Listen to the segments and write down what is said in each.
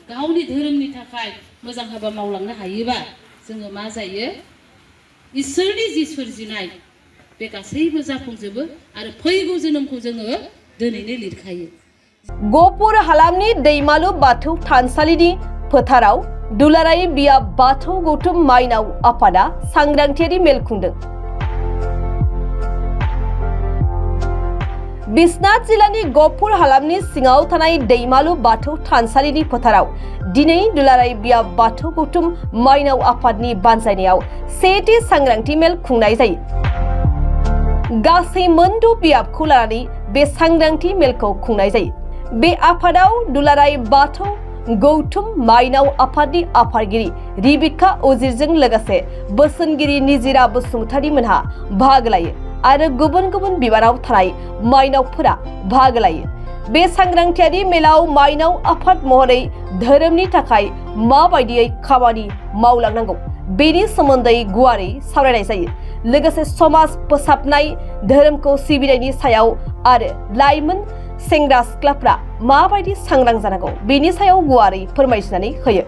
गावनि धोरोमनि थाखाय मोजां हाबा मावलांनो हायोबा जोङो मा जायो इसोरनि जि सोरजिनाय बे गासैबो जाफुंजोबो आरो फैगौ जोनोमखौ जोङो दिनैनो लिरखायो। गहपुर हालामनि दैमालु बाथौ थानसालिनि फोथाराव दुलाराय बिया बाथौ गौथुम माइनाव आफादा सांग्रांथियारि मेल खुंदों। बिश्नाथ जिल्लानि गहपुर हालामनि सिङाव थानाय दैमालु बाथौ थानसालिनि फोथाराव दिनै दुलाराय बिया बाथौ गौथुम माइनाव आफादनि बानजायनायाव सेथि सांग्रांथि मेल खुंनाय जायो। गासै मोनद' बियाबखौ लानानै बे सांग्रांथि मेलखौ खुंनाय जायो। बे आफादाव दुलाराय बाथौ गौथुम माइनाव आफादनि आफादगिरि रिबिका उजिरजों लोगोसे बोसोनगिरि निजिरा बसुमतारी मोनहा बाहागो लायो आरो गुबुन गुबुन बिबानाव थानाय माइनावफोरा बाहागो लायो। बे सांग्रांथियारि मेलाव माइनाव आफाद महरै धोरोमनि थाखाय माबायदियै खामानि मावलांनांगौ बेनि सोमोन्दै गुवारै सावरायनाय जायो। लोगोसे समाज फोसाबनाय धोरोमखौ सिबिनायनि सायाव आरो लाइमोन सेंग्रा सिख्लाफ्रा माबायदि सांग्रां जानांगौ बेनि सायाव गुवारै फोरमायथिनानै होयो।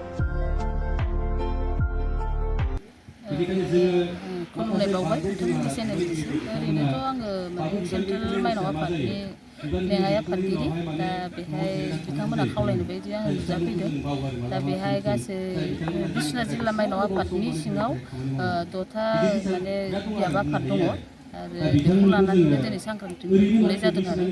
खुलुमनाय बावबाय नोंथांमोननि चेनेलनिसिम। ओरैनोथ' आङो माने सेन्ट्रेल माइनाव आफादनि लेङाइ आफादगिरि। दा बेहाय बिथांमोना खावलायनाय बायदि आङो नुजाफैदों। दा बेहाय गासै बिश्नाथ जिल्ला माइनाव आफादनि सिङाव 6था माने बियाब आफाद दङ आरो बेखौ लानानैनो दिनै सांग्रांथि मेल खुंनाय जादों आरो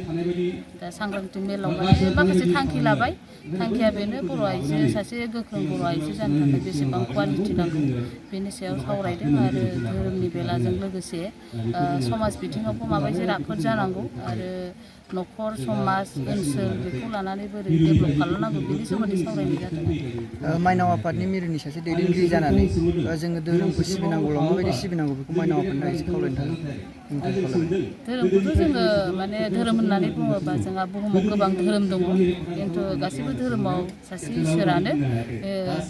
दा सांग्रांथि मेलाव माने माखासे थांखि लाबाय। थांखिया बेनो बर' आइजो सासे गोख्रों बर' आइजो जानो थाखाय बेसेबां क्वालिटि नांगौ बेनि सायाव सावरायदों आरो धोरोमनि बेलाजों लोगोसे समाज बिथिङावबो माबायदि राफोद जानांगौ आरो न'खर समाज ओनसोल बेखौ लानानै बोरै डेभेलप खालामनांगौ बेनि सोमोन्दै सावरायनाय जादों। माइनाव आफादनि मिरुनि सासे दैदेनगिरि जानानै जोङो धोरोमखौ सिबिनांगौल' माबायदि सिबिनांगौ बेखौ माइनाव आफादनो एसे खावलायनो थाखाय धोरोमखौथ' जोङो माने धोरोम होननानै बुङोबा जोंहा बुहुमाव गोबां धोरोम दङ खिन्थु गासैबो धोरोमाव सासे इसोरानो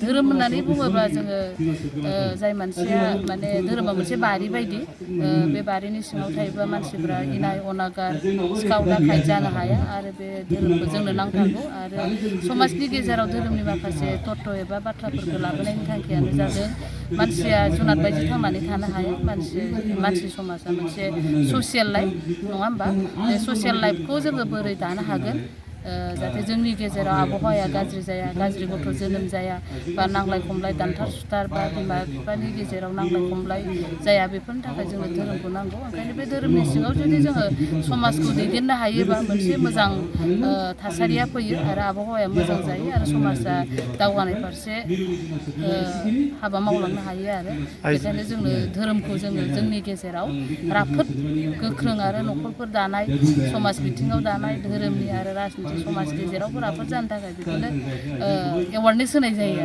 धोरोम होननानै बुङोबा जोङो जाय मानसिया माने धोरोमा मोनसे बारि बायदि बे बारिनि सिङाव थायोबा मानसिफ्रा इनाय अनागार सिखाव दाखायत जानो हाया आरो बे धोरोमखौ जोंनो नांथारगौ आरो समाजनि गेजेराव धोरोमनि माखासे तत्व एबा बाथ्राफोरखौ लाबोनायनि थांखियानो जादों मानसिया जुनाद बायदि थांनानै थानो हाया। मानसि समाजा मोनसे ससियेल लाइफ नङा होमबा? बे ससियेल लाइफखौ जोङो बोरै दानो हागोन जाहाथे जोंनि गेजेराव आबहावाया गाज्रि जाया, गाज्रि गथ' जोनोम जाया बा नांलाय खमलाय दानथार सुथार बा बिमा बिफानि गेजेराव नांलाय खमलाय जाया बेफोरनि थाखाय जोंनो धोरोमखौ नांगौ। ओंखायनो बे धोरोमनि सिङाव जुदि जोङो समाजखौ दैदेननो हायोबा मोनसे मोजां थासारिया फैयो आरो आबहावाया मोजां जायो आरो समाजा दावगानाय फारसे हाबा मावलांनो हायो आरो बेखायनो जोंनो धोरोमखौ जोङो जोंनि गेजेराव राफोद गोख्रों आरो न'खरफोर दानाय समाज बिथिङाव दानाय धोरोमनि आरो राजनीति समाज गेजेरावबो राफोद जानो थाखाय बेखौनो एवारनेस होनाय जायो।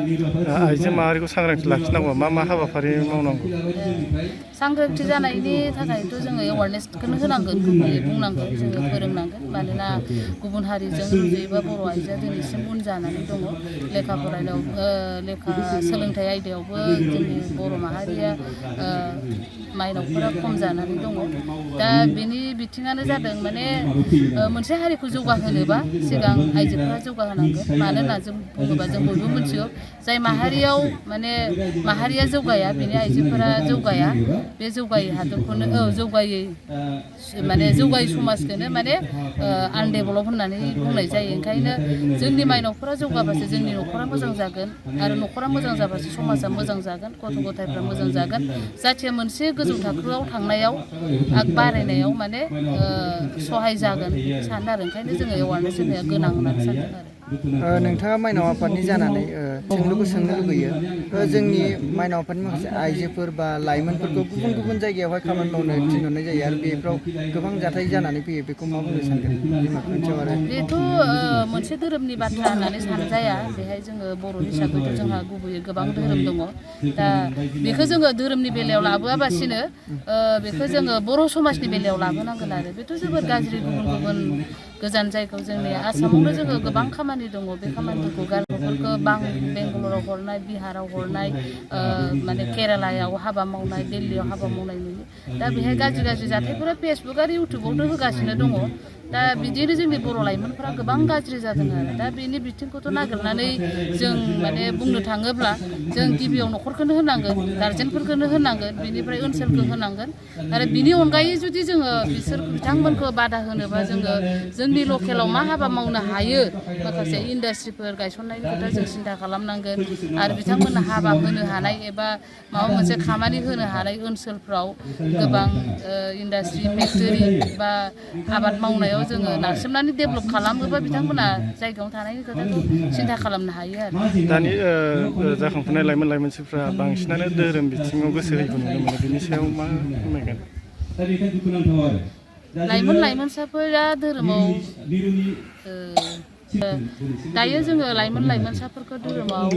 आइजो माहारिखौ सांग्रांथि लाखिनांगौ मा मा हाबाफारि मावनांगौ? सांग्रांथि जानायनि थाखायथ' जोङो एवारनेसखौनो होनांगोन, गुबैयै बुंनांगोन, जोङो फोरोंनांगोन। मानोना गुबुन हारिजों रुजुयोबा बर' आइजोआ दिनैसिम उन जानानै दङ। लेखा फरायनायाव लेखा सोलोंथाइ आयदायावबो जोंनि बर' माहारिया माइनावफोरा खम जानानै दङ। दा बेनि बिथिङानो जादों माने मोनसे हारिखौ जौगाहोनोबा सिगां आइजोफोरा जौगाहोनांगोन। मानो होनना जों बुङोबा जों बयबो मिथियो जाय माहारियाव माने माहारिया जौगाया बेनि आइजोफोरा जौगाया। बे जौगायै हादरखौनो जौगायै माने जौगायै समाजखौनो माने आनडेभेलप होननानै बुंनाय जायो। ओंखायनो जोंनि माइनावफोरा जौगाबासो जोंनि न'खरा मोजां जागोन आरो न'खरा मोजां जाबासो समाजा मोजां जागोन, गथ' गथायफ्रा मोजां जागोन। जाहाथे मोनसे गोजौ थाखोआव थांनायाव आग बारायनायाव माने सहाय जागोन बेखौ सानो आरो ओंखायनो जोङो एवारनेस होनाया गोनां होननानै सानदों आरो। नोंथाङा माइनाव आफादनि जानानै सोंलुखौ सोंनो लुगैयो जोंनि माइनाव आफादनि माखासे आइजोफोर बा लाइमोनफोरखौ गुबुन गुबुन जायगायावहाय खामानि मावनो थिनहरनाय जायो आरो बेफ्राव गोबां जाथाय जानानै फैयो बेखौ मा बुंनो सानगोन? बेथ' मोनसे धोरोमनि बाथ्रा होननानै सानजाया। बेहाय जोङो बर' हिसाबैथ' जोंहा गुबैयै गोबां धोरोम दङ। दा बेखौ जोङो धोरोमनि बेलायाव लाबोआबासिनो बेखौ जोङो बर' समाजनि बेलायाव लाबोनांगोन आरो बेथ' जोबोद गाज्रि। गुबुन गुबुन गोजान जायगायाव जोंनि आसामावनो जोङो गोबां खामानि दङ। बे खामानिफोरखौ गारग्राफोरखौ बेंगालराव हरनाय, बिहाराव हरनाय, माने केरालायाव हाबा मावनाय, दिल्लीयाव हाबा मावनाय नुयो। दा बेहाय गाज्रि गाज्रि जाथायफोरा फेसबुक आरो इउटुबावनो होगासिनो दङ। दा बिदिनो जोंनि बर' लाइमोनफोरा गोबां गाज्रि जादों आरो दा बेनि बिथिंखौथ' नागिरनानै जों माने बुंनो थाङोब्ला जों गिबियाव न'खरखौनो होनांगोन गारजेनफोरखौनो होनांगोन बिनिफ्राय ओनसोलखौ होनांगोन आरो बिनि अनगायै जुदि जोङो बिथांमोनखौ बादा होनोबा जोङो जोंनि लकेलाव मा हाबा मावनो हायो माखासे इन्डास्ट्रिफोर गायसननायनि खोथा जों सिन्था खालामनांगोन आरो बिथांमोननो हाबा होनो हानाय एबा माबा मोनसे खामानि होनो हानाय ओनसोलफ्राव गोबां इन्डास्ट्रि फेक्टरि बा आबाद मावनायाव जोङो नारसिननानै डेभेलप खालामोबा बिथांमोना जायगायावनो थानायनि खोथाखौ सिन्था खालामनो हायो आरो दानि जाखांफुनाय लाइमोनसिफ्रा बांसिनानो धोरोम बिथिङाव गोसो होयैखौ नुनो मोनो बिनि सायाव मा फोरमायगोन लाइमोनसाफोरा धोरोमाव दायो जोङो लाइमोनसाफोरखौ धोरोमाव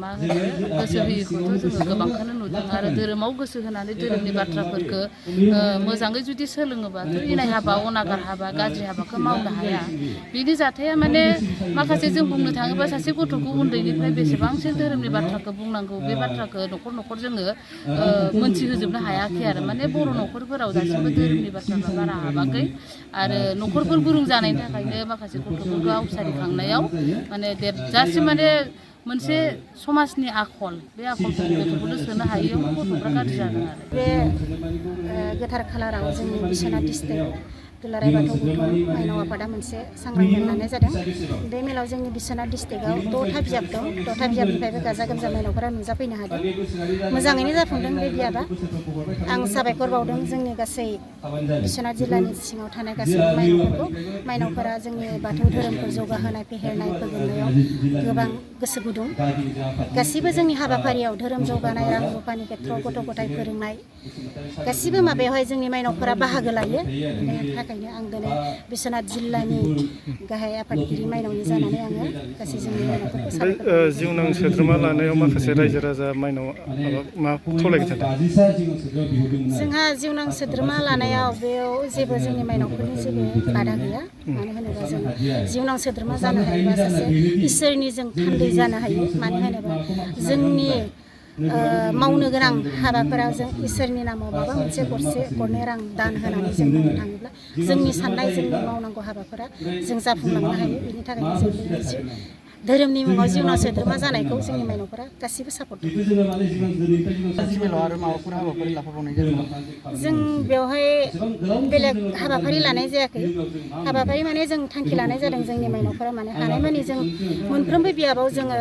मा होनो गोसो होयैखौथ' जोङो गोबांखौनो नुदों आरो धोरोमाव गोसो होनानै धोरोमनि बाथ्राफोरखौ मोजाङै जुदि सोलोङोबाथ' इनाय हाबा अनागार हाबा गाज्रि हाबाखौ मावनो हाया बिनि जाथाया माने माखासे जों बुंनो थाङोबा सासे गथ'खौ उन्दैनिफ्राय बेसेबांसो धोरोमनि बाथ्राखौ बुंनांगौ बे बाथ्राखौ न'खर जोङो मोनथिहोजोबनो हायाखै आरो माने बर' न'खरफोराव दासिमबो धोरोमनि बाथ्राफ्रा बारा हाबाखै आरो न'खरफोर गुरुं जानायनि थाखायनो माखासे गथ'फोरखौ आवसारिखांनायाव माने देरजासिम माने मोनसे समाजनि आखल बे आखलखौ गथ'फोरनो सोनो हायैयाव गथ'फ्रा गाज्रि जादों आरो बे गोथार खालाराव जोंनि बिश्वनाथ डिस्ट्रिक्ट दुलाराय बाथौ गौथुम माइनाव आफादा मोनसे सांग्रां मेल लानाय जादों बे मेलाव जोंनि बिश्वनाथ डिस्ट्रिक्टआव 6था बिजाब दं 6था बिजाबनिफ्रायबो गाजा गोमजा माइनावफोरा नुजाफैनो हादों मोजाङैनो जाफुंदों बे बिजाबा आं साबायखर बावदों जोंनि गासै बिश्वनाथ जिल्लानि सिङाव थानाय गासै माइनावफोरा जोंनि बाथौ धोरोमखौ जौगाहोनाय फेहेरनाय फोगोमनायाव गोबां गोसो गुदुं गासिबो जोंनि हाबाफारियाव धोरोम जौगानाय रां रुफानि खेथ्रआव गथ' गथाय फोरोंनाय गासिबो माबायावहाय जोंनि माइनावफोरा बाहागो लायो बेनि थाखायनो आं दिनै बिश्वनाथ जिल्लानि गाहाय आफादगिरि माइनावनि जानानै आङो गासै जोंनि माइनावफोरखौ साबायखर जिउनां सोद्रोमा लानायाव माखासे रायजो राजा माइनाव मा खावलायबाय थादों जोंहा जिउनां सोद्रोमा लानायाव बेयाव जेबो जोंनि माइनावफोरनि जेबो बादा गैया मानो होनोबा जों जिउनां सोद्रोमा जानो हायोबा सासे इसोरनि जों थान्दै जानो हायो मानो होनोबा जोंनि मावनो गोनां हाबाफोराव जों इसोरनि नामाव माबा मोनसे गरसे गरनै रां दान होनानै जों मावनो थाङोब्ला जोंनि साननाय जोंनि मावनांगौ हाबाफोरा जों जाफुंलांनो हायो बेनि थाखायनो जों धोरोमनि मुङाव जिउनां सोद्रोमा जानायखौ जोंनि माइनावफोरा गासिबो सापर्ट आरो माबाफोर हाबाफारि लाफाबावनाय जादों जों बेवहाय बेलेग हाबाफारि लानाय जायाखै हाबाफारि माने जों थांखि लानाय जादों जोंनि माइनावफोरा माने हानायमानि जों मोनफ्रोमबो बियाबाव जोङो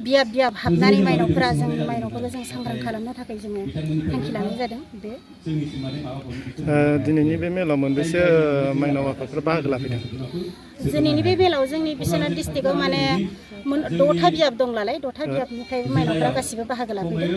बियाब हाबनानै माइनावफोरा जोंनि माइनावफोरखौ जों सांग्रां खालामनो थाखाय जोङो थांखि लानाय जादों बे दिनैनि बे मेलाव मोनबेसे माइनाव आफादफोरा बाहागो लाफैदों दिनैनि बे मेलाव जोंनि बिश्वनाथ डिस्ट्रिक्टआव माने 6था बिजाब दं नालाय 6था बिजाबनिफ्राय माइनावफोरा गासिबो बाहागो लाफैदों